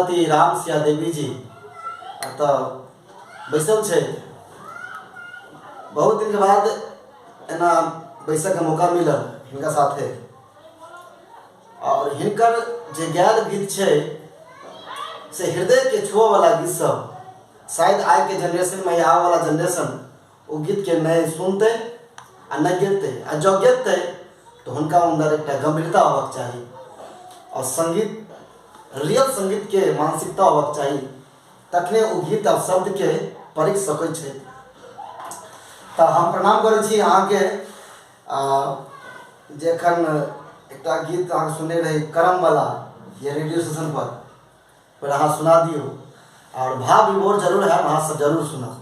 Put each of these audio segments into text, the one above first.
श्रीमती राम सिया देवी जी एतऽ बैसल छथि। बहुत दिनके बाद एना बैसऽके मौका मिलल हिनका साथे, आओर हिनकर जे गायल गीत छै से हृदयके छुअऽवला गीत सब शायद आइके जेनरेशनमे या आबऽवला जेनरेशन ओ गीतके नहि सुनतै आ नहि गेतै, आ जँ गेतै तऽ हुनका अन्दर एकटा गम्भीरता होबाक चाही आओर सङ्गीत रियल सङ्गीतके मानसिकता होबाक चाही, तखने ओ गीत आ शब्दके परखि सकै छथि। तऽ हम प्रणाम करै छी अहाँके, जे एखन एकटा गीत अहाँ सुनने रही करमवला जे रेडियो स्टेशनपर, पर अहाँ सुना दियौ आओर भाव विभोर जरूर है, अहाँ सब जरूर सुनब।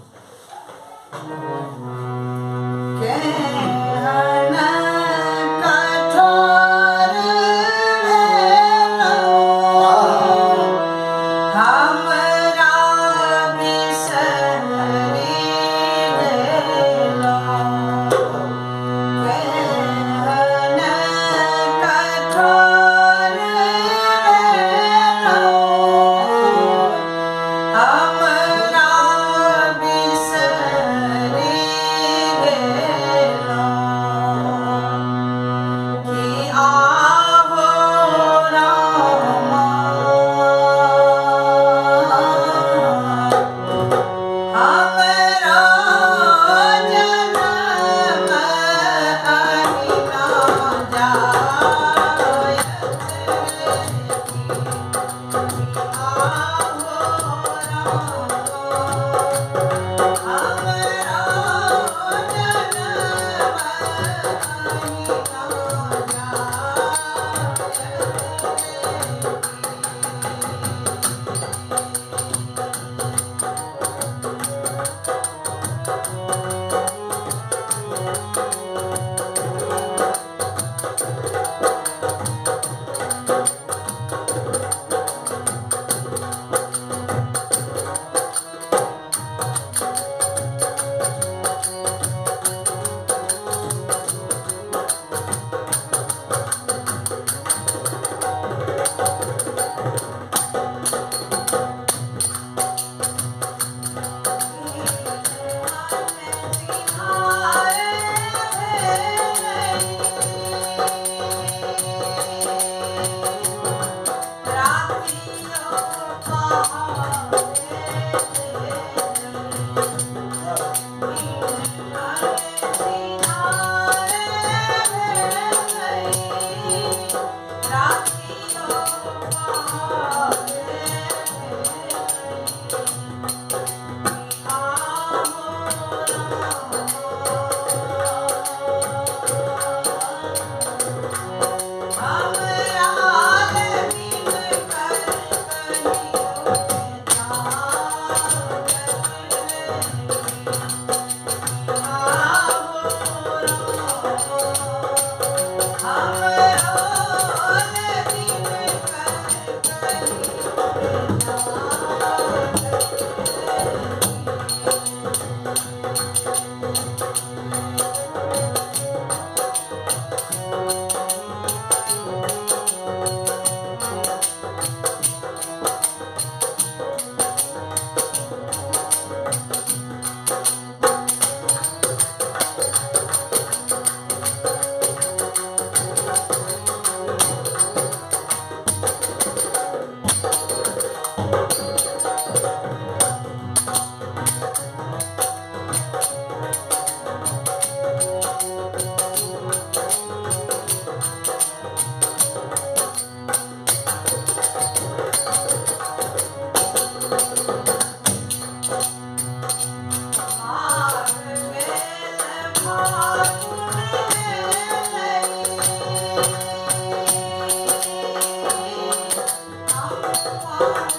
Oh,